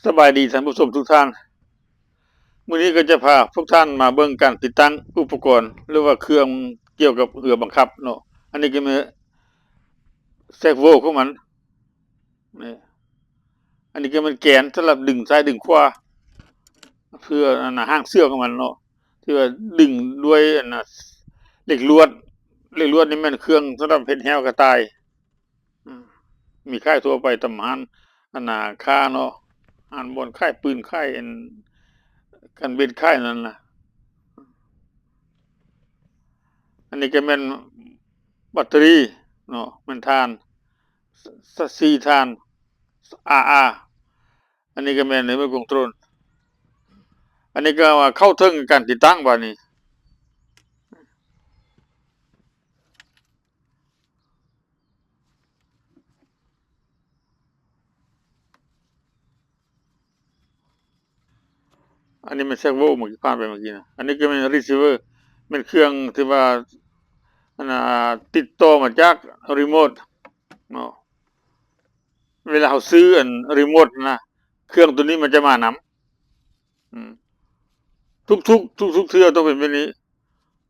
ສະບາຍດີທ່ານຜູ້ຊົມທຸກທ່ານ. ມື້ນີ້ກໍຈະພາພວກທ່ານມາເບິ່ງການຕິດຕັ້ງອຸປະກອນ ຫຼືວ່າເຄື່ອງກ່ຽວກັບເຮືອບັງຄັບເນາະ. ອັນນີ້ກໍແມ່ນແຊກໂວຂອງມັນ. ນີ້ ອັນນີ້ກໍແມ່ນແກນສຳລັບດຶງຊ້າຍດຶງຂວາ ເພື່ອອັນນ່າ ຫາງເຊືອກຂອງມັນເນາະ ທີ່ວ່າດຶງດ້ວຍອັນນ່າ ເຫຼັກລວດ. ເຫຼັກລວດນີ້ແມ່ນເຄື່ອງສຳລັບເຮັດແຮ້ວກະຕ່າຍ. ອາ ມີຂາຍທົ່ວໄປຕາມຮ້ານອັນນ່າຄ້າເນາະ ຮ້ານບ່ອນຂາຍປືນ ຂາຍອັນກັນເບັດ ຂາຍນັ້ນນະ. ອັນນີ້ກໍແມ່ນແບັດເຕີຣີເນາະ ແມ່ນຖ່ານ ສ- ສ- ສີ່ຖ່ານ ອາອາ. ອັນນີ້ກໍແມ່ນ remote control. ອັນນີ້ກໍວ່າເຂົ້າເຖິງການຕິດຕັ້ງບາດນີ້. ອັນນີ້ແມ່ນແຊກໂວ ເມື່ອກີ້ຜ່ານໄປເມື່ອກີ້ນະ. ອັນນີ້ກໍແມ່ນ receiver ແມ່ນເຄື່ອງທີ່ວ່າ ອັນນ່າ ຕິດຕໍ່ມາຈາກ remote ເນາະ. ເວລາເຮົາຊື້ອັນ remote ນະ ເຄື່ອງໂຕນີ້ມັນຈະມານຳ. ອືມ ທຸກໆ ທຸກໆເທື່ອຕ້ອງເປັນແບບນີ້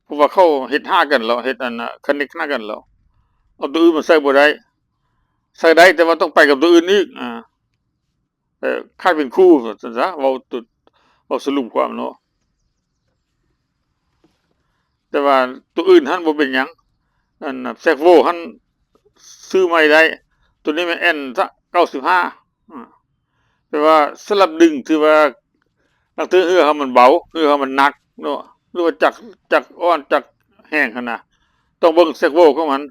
ເພາະວ່າເຂົາເຮັດຫາກັນແລ້ວ ເຮັດອັນນ່າ connect ຫາກັນແລ້ວ ເອົາໂຕອື່ນມາໃສ່ບໍ່ໄດ້. ໃສ່ໄດ້ ແຕ່ວ່າຕ້ອງໄປກັບໂຕອື່ນອີກ. ອາ ເອີ ຂາຍເປັນຄູ່ ວ່າຊັ້ນຊະ ເວົ້າ ເວົ້າສະຫຼຸບຄວາມເນາະ. ແຕ່ວ່າໂຕອື່ນຫັ້ນບໍ່ເປັນຫຍັງ ອັນແຊກໂວຫັ້ນຊື້ໃໝ່ໄດ້. ໂຕນີ້ແມ່ນແອນເກົ້າສິບຫ້າ ອາ ແຕ່ວ່າສຳລັບດຶງ ຖືວ່າລາງເທື່ອເຮືອເຮົາມັນເບົາ ເຮືອເຮົາມັນໜັກເນາະ ຫຼືວ່າຈັກ ຈັກອ່ອນ ຈັກແຮງຫັ້ນນະ ຕ້ອງເບິ່ງແຊກໂວຂອງມັນ.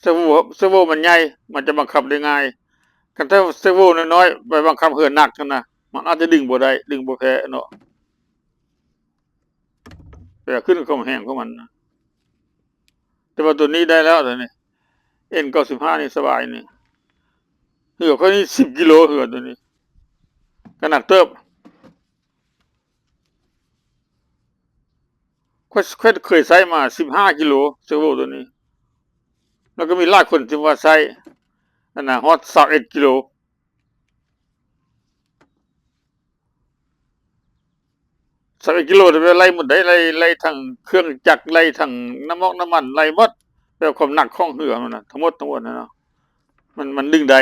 ແຊກໂວ ແຊກໂວມັນໃຫຍ່ ມັນຈະບັງຄັບໄດ້ງ່າຍ. ຄັນແຊກໂວນ້ອຍໆ ໄປບັງຄັບເຮືອໜັກຫັ້ນນະ ມັນອາດຈະດຶງບໍ່ໄດ້ ດຶງບໍ່ແພ້ເນາະ. ແຕ່ຂຶ້ນຄວາມແຮງຂອງມັນນະ. ແຕ່ວ່າໂຕນີ້ໄດ້ແລ້ວ ໂຕນີ້ ເອັນເກົ້າສິບຫ້າ ນີ້ສະບາຍນີ້. ເຮືອຂ້ອຍນີ້ສິບກິໂລ ເຮືອໂຕນີ້ ກໍໜັກເຕີບ. ຂ້ອຍ ຂ້ອຍເຄີຍໃຊ້ມາສິບຫ້າກິໂລ ແຊກໂວໂຕນີ້. ແລ້ວກໍມີຫຼາຍຄົນທີ່ວ່າໃຊ້ ອັນນ່າ ຮອດຊາວເອັດກິໂລ. ຊາວເອັດກິໂລ ແຕ່ວ່າໄລ່ໝົດໄດ໋ ໄລ່ ໄລ່ທັງເຄື່ອງຈັກ ໄລ່ທັງນ້ຳມັນ ນ້ຳມັນ ໄລ່ໝົດ ແບບຄວາມໜັກຂອງເຮືອມັນນະ ທັງໝົດ ທັງໝົດນະເນາະ ມັນ ມັນດຶງໄດ້.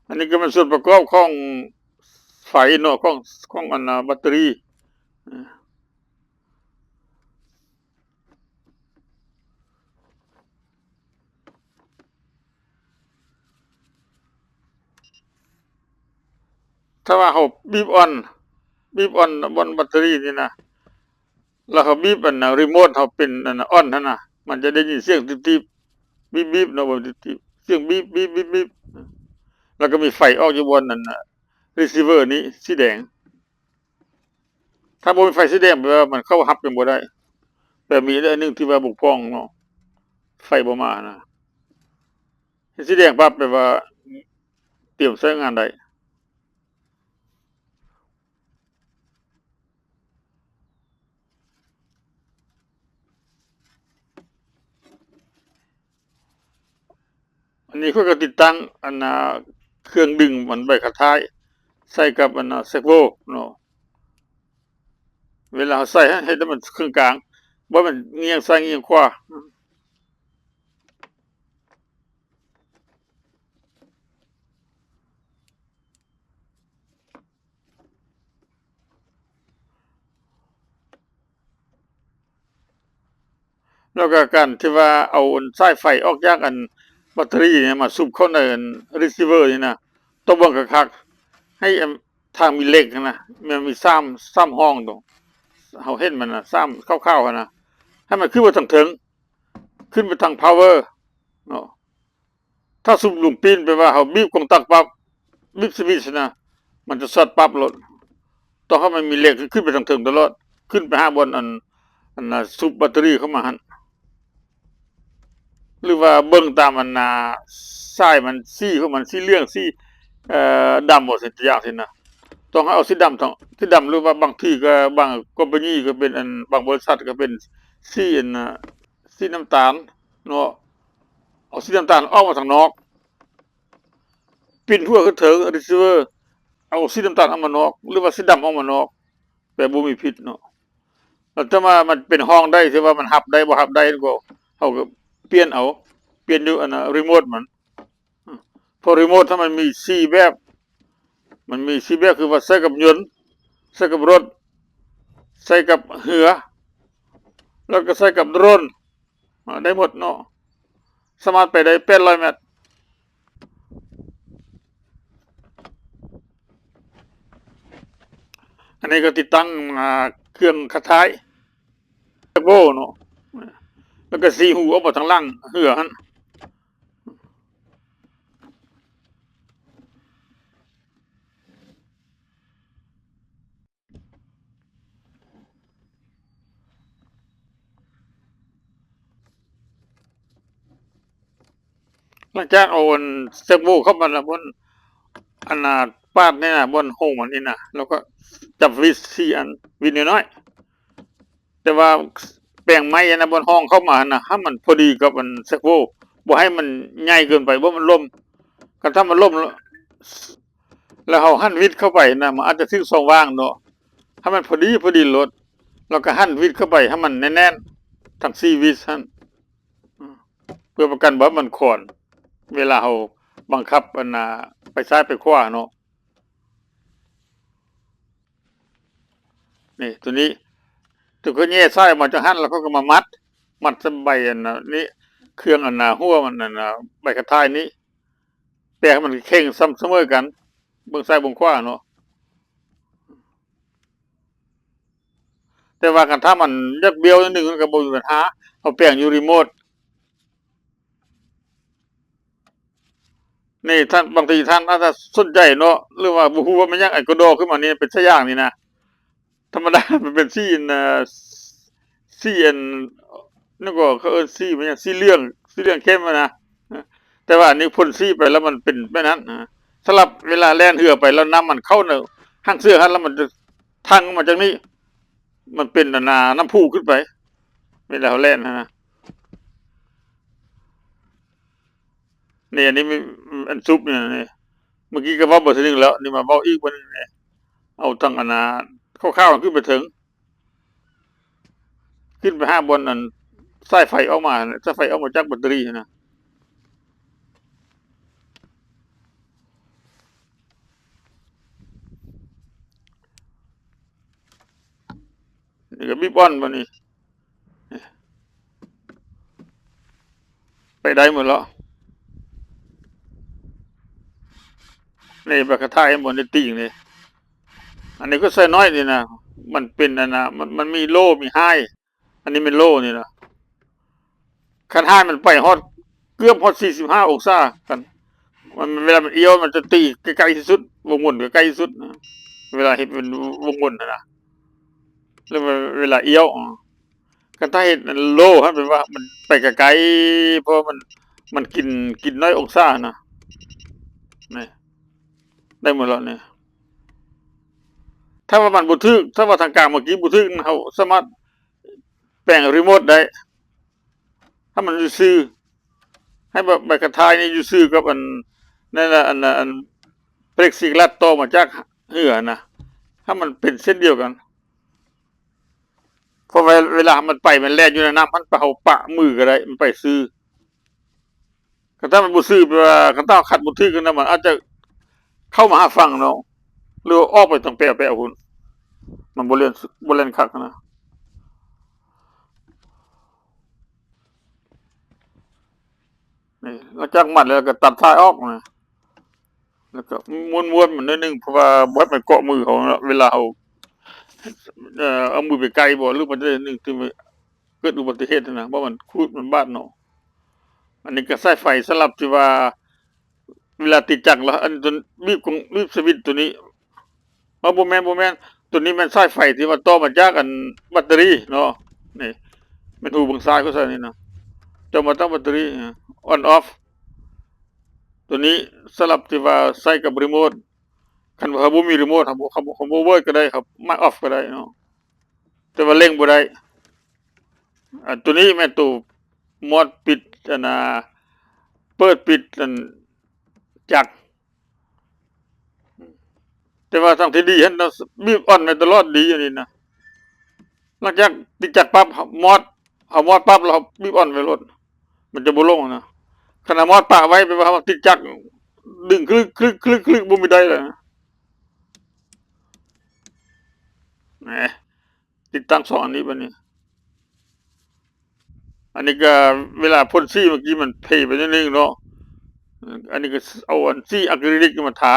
ອັນນີ້ກໍແມ່ນສ່ວນປະກອບຂອງໄຟເນາະ ຂອງ ຂອງອັນນະ ແບັດເຕີຣີ. ຖ້າວ່າເຮົາບີບອອນ ບີບອອນບ່ອນແບັດເຕີຣີນີ້ນະ ແລ້ວເຮົາບີບອັນນະ ຣີໂມດເຮົາເປັນອັນນະ ອອນຫັ້ນນະ ມັນຈະໄດ້ຍິນສຽງຕີບໆ ບີບໆ ເນາະ ບໍ່ຕິບໆ ສຽງບີບໆໆ ແລ້ວກໍມີໄຟອອກຢູ່ບ່ອນນັ້ນນະ ຣີຊີເວີນີ້ ສີແດງ. ຖ້າບໍ່ມີໄຟສີແດງ ແປວ່າມັນເຂົ້າຮັບຍັງບໍ່ໄດ້ ແຕ່ມີອັນໜຶ່ງທີ່ວ່າບົກຜ່ອງເນາະ ໄຟບໍ່ມານະ. ເຫັນສີແດງປັບ ແປວ່າຕຽມໃຊ້ງານໄດ້. ອັນນີ້ຂ້ອຍກໍຕິດຕັ້ງອັນນະ ເຄື່ອງດຶງມັນໃບຂັບຖ່າຍ ໃສ່ກັບອັນນະ ເຊັກໂວເນາະ. ເວລາເຮົາໃສ່ ເຮັດໃຫ້ມັນເຄິ່ງກາງ ບໍ່ແມ່ນງຽງຊ້າຍງຽງຂວາ. ແລ້ວກໍການທີ່ວ່າເອົາອັນສາຍໄຟອອກຈາກອັນແບັດເຕີຣີນີ້ມາສຸບເຂົ້າໃນອັນຣີຊີເວີນີ້ນະ ຕ້ອງເບິ່ງຄັກໆ ໃຫ້ອັນ ຖ້າມີເຫຼັກຫັ້ນນະ ແມ່ນມີສາມ ສາມຮ່ອງໂຕ ເຮົາເຫັນມັນນະ ສາມຂາວໆຫັ້ນນະ ໃຫ້ມັນຂຶ້ນໄປທາງເທິງ ຂຶ້ນໄປທາງພາວເວີເນາະ. ຖ້າສຸບລົງປີ້ນ ແປວ່າເຮົາບີບກອງຕັກປັບ ບີບສະວິດນະ ມັນຈະຊັອດປັບໂລດ. ຕ້ອງໃຫ້ມັນມີເຫຼັກຂຶ້ນໄປທາງເທິງຕະຫຼອດ ຂຶ້ນໄປຫາບ່ອນອັນ ອັນນະ ສຸບແບັດເຕີຣີເຂົ້າມາຫັ້ນ. ຫຼືວ່າເບິ່ງຕາມອັນນ່າ ສາຍມັນ ສີຂອງມັນ ສີເຫຼືອງ ສີ ເອີ ດຳບໍ່ ເຊັ່ນຕົວຢ່າງຊີ້ນະ ຕ້ອງໃຫ້ເອົາສີດຳ ທ- ສີດຳ ຫຼືວ່າບາງທີກໍບາງຄອມພານີກໍເປັນອັນ ບາງບໍລິສັດກໍເປັນສີອັນນ່າ ສີນ້ຳຕານເນາະ ເອົາສີນ້ຳຕານອອກມາທາງນອກ ປິ່ນຫົວຂຶ້ນເທິງ receiver ເອົາສີນ້ຳຕານອອກມານອກ ຫຼືວ່າສີດຳອອກມານອກ ແບບບໍ່ມີພິດເນາະ. ແລ້ວແຕ່ວ່າມັນເປັນຫ້ອງໃດ ທີ່ວ່າມັນຮັບໄດ້ບໍ່ຮັບໄດ້ ກໍເຮົາກໍປ່ຽນເອົາ ປ່ຽນຢູ່ອັນນ່າ remote ມັນ ເພາະ remote ຖ້າມັນມີສີ່ແບບ ມັນມີສີ່ແບບ ຄືວ່າໃຊ້ກັບຍົນ ໃຊ້ກັບລົດ ໃຊ້ກັບເຮືອ ແລ້ວກໍໃຊ້ກັບໂດຣນ ອາ ໄດ້ໝົດເນາະ ສາມາດໄປໄດ້ແປດຮ້ອຍແມັດ. ອັນນີ້ກໍຕິດຕັ້ງ ອາ ເຄື່ອງຂັດຖ່າຍ ແບັກໂບເນາະ ແລ້ວກໍສີ່ຮູອອກມາທາງຫຼັງເຮືອຫັ້ນ. ຫຼັງຈາກເອົາອັນ ແບັກໂບເຂົ້າມາແລ້ວ ບ່ອນອັນນ່າ ປາດນີ້ນະ ບ່ອນໂຮງມັນນີ້ນະ ແລ້ວກໍຈັບວິດສີ່ອັນ ວິດນ້ອຍໆ ແຕ່ວ່າແປງໄມ້ອັນນະ ບ່ອນຮ່ອງເຂົ້າມາຫັ້ນນະ ໃຫ້ມັນພໍດີກັບອັນແບັກໂບ ບໍ່ໃຫ້ມັນໃຫຍ່ເກີນໄປ ບໍ່ມັນລົ້ມ ຄັນຖ້າມັນລົ້ມ ແລ້ວເຮົາຫັນວິດເຂົ້າໄປນະ ມັນອາດຈະຖືກຊ່ອງວ່າງເນາະ ໃຫ້ມັນພໍດີ ພໍດີໂລດ ແລ້ວກໍຫັນວິດເຂົ້າໄປໃຫ້ມັນແໜ້ນໆ ທັງສີ່ວິດຫັ້ນ ເພື່ອປະກັນບໍ່ໃຫ້ມັນຄອນ ເວລາເຮົາບັງຄັບອັນນ່າ ໄປຊ້າຍໄປຂວາເນາະ. ນີ້ ຕົວນີ້ ຕົວກໍແຍ່ສາຍອອກມາຈາກຫັ້ນ ແລ້ວເຂົາກໍມາມັດ ມັດໃສ່ໃບອັນນ່າ ນີ້ ເຄື່ອງອັນນ່າ ຫົວມັນອັນນ່າ ໃບຂັດຖ່າຍນີ້ ແປງໃຫ້ມັນເຄັ່ງສະໝ່ຳສະເໝີກັນ ເບື້ອງຊ້າຍເບື້ອງຂວາເນາະ. ແຕ່ວ່າຄັນຖ້າມັນຢາກບ້ຽວໜ້ອຍໜຶ່ງ ມັນກໍບໍ່ມີບັນຫາ ເຮົາແປງຢູ່ຣີໂມດ. ນີ້ທ່ານ ບາງທີທ່ານອາດຈະສົນໃຈເນາະ ຫຼືວ່າບໍ່ຮູ້ວ່າແມ່ນຫຍັງ ໄອ້ກະດໍຂຶ້ນມານີ້ເປັນສາຍຢາງນີ້ນະ ທຳມະດາມັນເປັນສີອັນ ສີອັນ ນັ້ນກໍເຂົາເອີ້ນສີແມ່ນຫຍັງ ສີເຫຼືອງ ສີເຫຼືອງເຂັ້ມຫັ້ນນະ ແຕ່ວ່າອັນນີ້ພົ່ນສີໄປແລ້ວມັນເປັນແບບນັ້ນນະ. ສຳລັບເວລາແລ່ນເຮືອໄປແລ້ວນ້ຳມັນເຂົ້າໃນຫາງເສື້ອຫັ້ນ ແລ້ວມັນຈະທັ່ງອອກມາຈາກນີ້ ມັນເປັນອັນນ່າ ນ້ຳພຸຂຶ້ນໄປ ເວລາເຮົາແລ່ນຫັ້ນນະ. ນີ້ ອັນນີ້ມີອັນຊຸບນີ້ ນີ້ ເມື່ອກີ້ກໍເວົ້າບໍ່ເທື່ອໜຶ່ງແລ້ວ ນີ້ມາເວົ້າອີກບ່ອນໜຶ່ງນີ້ ເອົາທັງອັນນ່າ ຄາວໆ ຂຶ້ນໄປເຖິງ ຂຶ້ນໄປຫາບ່ອນອັນສາຍໄຟອອກມາ ສາຍໄຟອອກມາຈາກແບັດເຕີຣີຫັ້ນນະ. ນີ້ກໍບີບອອນບາດນີ້ ໄປໄດ້ໝົດແລ້ວ. ນີ້ ແບບກະຖ່າຍ ເຫັນບໍ່ ໃນຕີງນີ້ ອັນນີ້ກໍໃສ່ນ້ອຍນີ້ນະ ມັນເປັນອັນນ່າ ມັນ ມັນມີໂລ ມີໄຮ ອັນນີ້ແມ່ນໂລນີ້ນະ ຄັນໄຮມັນໄປຮອດ ເກືອບຮອດສີ່ສິບຫ້າອົງສາ ຄັນ ມັນ ເວລາມັນອຽວ ມັນຈະຕີໃກ້ໆທີ່ສຸດ ວົງວົນໃກ້ໆທີ່ສຸດນະ ເວລາເຮັດເປັນວົງວົນຫັ້ນນະ ຫຼືວ່າເວລາອຽວ ຄັນຖ້າເຮັດໂລຫັ້ນ ແປວ່າມັນໄປໄກໆ ເພາະວ່າມັນ ມັນກິນ ກິນນ້ອຍອົງສານະ. ນີ້ ໄດ້ໝົດແລ້ວນີ້ ຖ້າວ່າມັນບໍ່ຖືກ ຖ້າວ່າທາງກາງເມື່ອກີ້ບໍ່ຖືກ ເຮົາສາມາດ ແປງຣີໂມດໄດ້ ໃຫ້ມັນຢູ່ຊື່ ໃຫ້ແບບໃບກະຖ່າຍນີ້ຢູ່ຊື່ກັບອັນ ນັ້ນນະ ອັນ ອັນເບຣກຊີກລັດຕໍ່ມາຈາກເຮືອນະ ໃຫ້ມັນເປັນເສັ້ນດຽວກັນ ເພາະວ່າເວລາມັນໄປ ມັນແລ່ນຢູ່ໃນນ້ຳ ມັນປະ ເຮົາປະມືກໍໄດ້ ມັນໄປຊື່. ຄັນຖ້າມັນບໍ່ຊື່ ແປວ່າຄັນຖ້າເຮົາຂັດບໍ່ຖືກນະ ມັນອາດຈະເຂົ້າມາຫາຝັ່ງເນາະ ຫຼືວ່າອອກໄປທາງແປວໆພຸ້ນ ມັນບໍ່ແລ່ນ ບໍ່ແລ່ນຄັກນະ. ນີ້ ຫຼັງຈາກມັດແລ້ວກໍຕັດສາຍອອກນະ ແລ້ວກໍມ້ວນໆມັນໜ້ອຍໜຶ່ງ ເພາະວ່າບໍ່ໃຫ້ມັນເກາະມືເຮົາເນາະ ເວລາເຮົາ ເອີ ເອົາມືໄປໃກ້ບໍ່ ຫຼືມັນຈະໜຶ່ງທີ່ ເກີດອຸບັດຕິເຫດຫັ້ນນະ ເພາະມັນຂູດມັນບາດເນາະ. ອັນນີ້ກໍສາຍໄຟສຳລັບທີ່ວ່າເວລາຕິດຈັກແລ້ວ ອັນຕົວບີບຂອງ ບີບສະວິດຕົວນີ້ ເອີ ບໍ່ແມ່ນ ບໍ່ແມ່ນ ຕົວນີ້ແມ່ນສາຍໄຟທີ່ວ່າຕໍ່ມາຈາກອັນແບັດເຕີຣີເນາະ. ນີ້ແມ່ນຮູເບື້ອງຊ້າຍຂອງສາຍນີ້ນະ ໂຕ ຈະມາຕັ້ງແບັດເຕີຣີ ອອນອອຟ ຕົວນີ້ສຳລັບທີ່ວ່າໃຊ້ກັບຣີໂມດ. ຄັນວ່າເຮົາບໍ່ມີຣີໂມດ ເຮົາບໍ່ ເຮົາບໍ່ ເຮົາບໍ່ເວີດກໍໄດ້ ເຮົາມາອອຟກໍໄດ້ເນາະ ແຕ່ວ່າເລັ່ງບໍ່ໄດ້. ອາ ຕົວນີ້ແມ່ນໂຕມອດປິດ ອັນນ່າ ເປີດປິດ ອັນ ຈັກ ແຕ່ວ່າທາງທີ່ດີຫັ້ນນະ ບີບອອນໄວ້ຕະຫຼອດດີ ອັນນີ້ນະ. ຫຼັງຈາກຕິດຈັກປັບ ເຮົາມອດ ເຮົາມອດປັບ ແລ້ວເຮົາບີບອອນໄວ້ໂລດ ມັນຈະບໍ່ລົງນະ. ຄັນເຮົາມອດປະໄວ້ ແປວ່າເຮົາຕິດຈັກ ດຶງຄຶກໆໆໆ ບໍ່ມີໄດ້ແລ້ວນະ. ແໝ ຕິດຕັ້ງສອງອັນນີ້ບັດນີ້. ອັນນີ້ກໍເວລາພົ່ນສີເມື່ອກີ້ມັນເພໄປໜ້ອຍໜຶ່ງເນາະ. ອັນນີ້ກໍເອົາອັນສີອາຄຣິລິກມາທາ.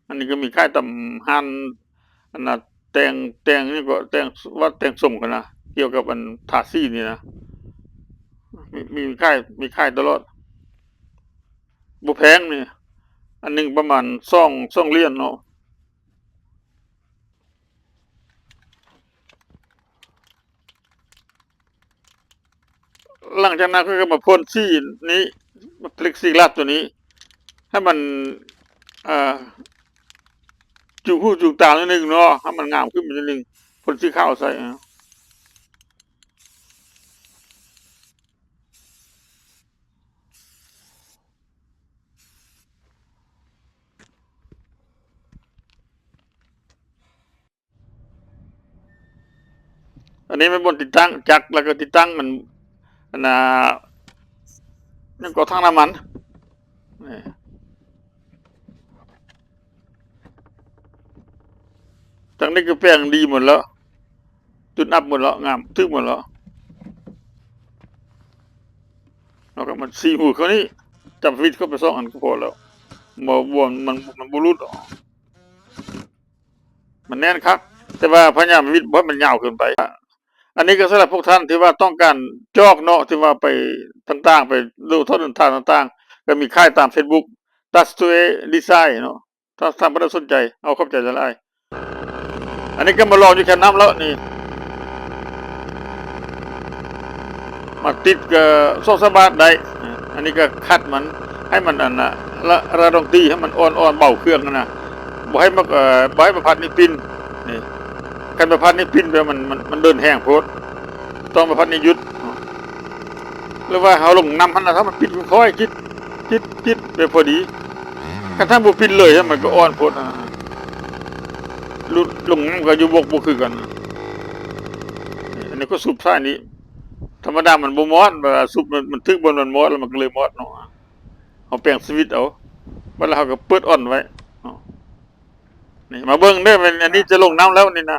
ອັນນີ້ກໍມີຂາຍຕາມຮ້ານ ອັນນ່າ ແຕ່ງ ແຕ່ງຫຍັງກໍ ແຕ່ງວັດແຕ່ງສົງຫັ້ນນະ ກ່ຽວກັບອັນທາສີນີ້ນະ. ມີ ມີຂາຍ ມີຂາຍຕະຫຼອດ ບໍ່ແພງນີ້ ອັນໜຶ່ງປະມານສອງ ສອງຫຼຽນເນາະ. ຫຼັງຈາກນັ້ນຂ້ອຍກໍມາພົ່ນສີນີ້ ເພລັກຊີກລາສຕົວນີ້ ໃຫ້ມັນ ເອີ ຈຸຫູຈຸຕາໜ້ອຍໜຶ່ງເນາະ ໃຫ້ມັນງາມຂຶ້ນມາໜ້ອຍໜຶ່ງ ພົ່ນສີຂາວໃສ່. ອັນນີ້ແມ່ນບ່ອນຕິດຕັ້ງຈັກ ແລ້ວກໍຕິດຕັ້ງອັນ ອັນນ່າ ຫຍັງກໍຖັງນ້ຳມັນ. ນີ້ ທາງນີ້ກໍແປງດີໝົດແລ້ວ ຕິດອັບໝົດແລ້ວ ງາມ ຖືກໝົດແລ້ວ. ເອົາ ກໍມັນສີ່ຫູເທົ່ານີ້ ຈຳຟິດເຂົ້າໄປສອງອັນກໍພໍແລ້ວ ບໍ່ ບໍ່ ມັນ ມັນບໍ່ຫຼຸດອອກ. ມັນແໜ້ນຄັກ ແຕ່ວ່າພະຍາຍາມຫວີດບໍ່ໃຫ້ມັນຍາວເກີນໄປ. ອັນນີ້ກໍສຳລັບພວກທ່ານທີ່ວ່າຕ້ອງການຈອກເນາະ ທີ່ວ່າໄປຕ່າງໆ ໄປໂລດຖອດເດີນທາງຕ່າງໆ ກໍມີຂາຍຕາມເຟສບຸກ Touch two A Design ເນາະ. ຖ້າທ່ານຜູ້ໃດສົນໃຈ ເອົາ ຂອບໃຈຫຼາຍໆ. ອັນນີ້ກໍມາລອງຢູ່ແຄມນ້ຳແລ້ວນີ້ ມາຕິດກໍສອງສາມບາດໄດ້. ອັນນີ້ກໍຂັດມັນໃຫ້ມັນ ອັນນ່າ ລະ ລະດົງຕີໃຫ້ມັນອ່ອນໆ ເບົາເຄື່ອງຫັ້ນນະ ບໍ່ໃຫ້ມາ ເອີ ບໍ່ໃຫ້ມາພັດນີ້ປິ່ນ. ນີ້ ຄັນມາພັດນີ້ປິ່ນແປວ່າມັນ ມັນ ມັນເດີນແຮງໂພດ ຕ້ອງມາພັດນີ້ຢຸດ ຫຼືວ່າເຮົາລົງນ້ຳຫັ້ນນະ ຖ້າມັນປິດຄ່ອຍໆ ຈິດ ຈິດ ຈິດ ແບບພໍດີ. ຄັນຖ້າບໍ່ປິ່ນເລີຍ ມັນກໍອ່ອນໂພດ ອາ ຫຼຸດລົງ ມັນກໍຢູ່ບົກບໍ່ຄືກັນ. ອັນນີ້ກໍສູບສາຍນີ້ ທຳມະດາມັນບໍ່ມອດ ເວລາສູບມັນ ມັນຖືກບ່ອນມັນມອດ ແລ້ວມັນກໍເລີຍມອດເນາະ. ເຮົາແປງສະວິດເອົາ ບັດແລ້ວເຮົາກໍເປີດອອນໄວ້ເນາະ. ນີ້ ມາເບິ່ງເດີ ແມ່ນ ອັນນີ້ຈະລົງນ້ຳແລ້ວນີ້ນະ.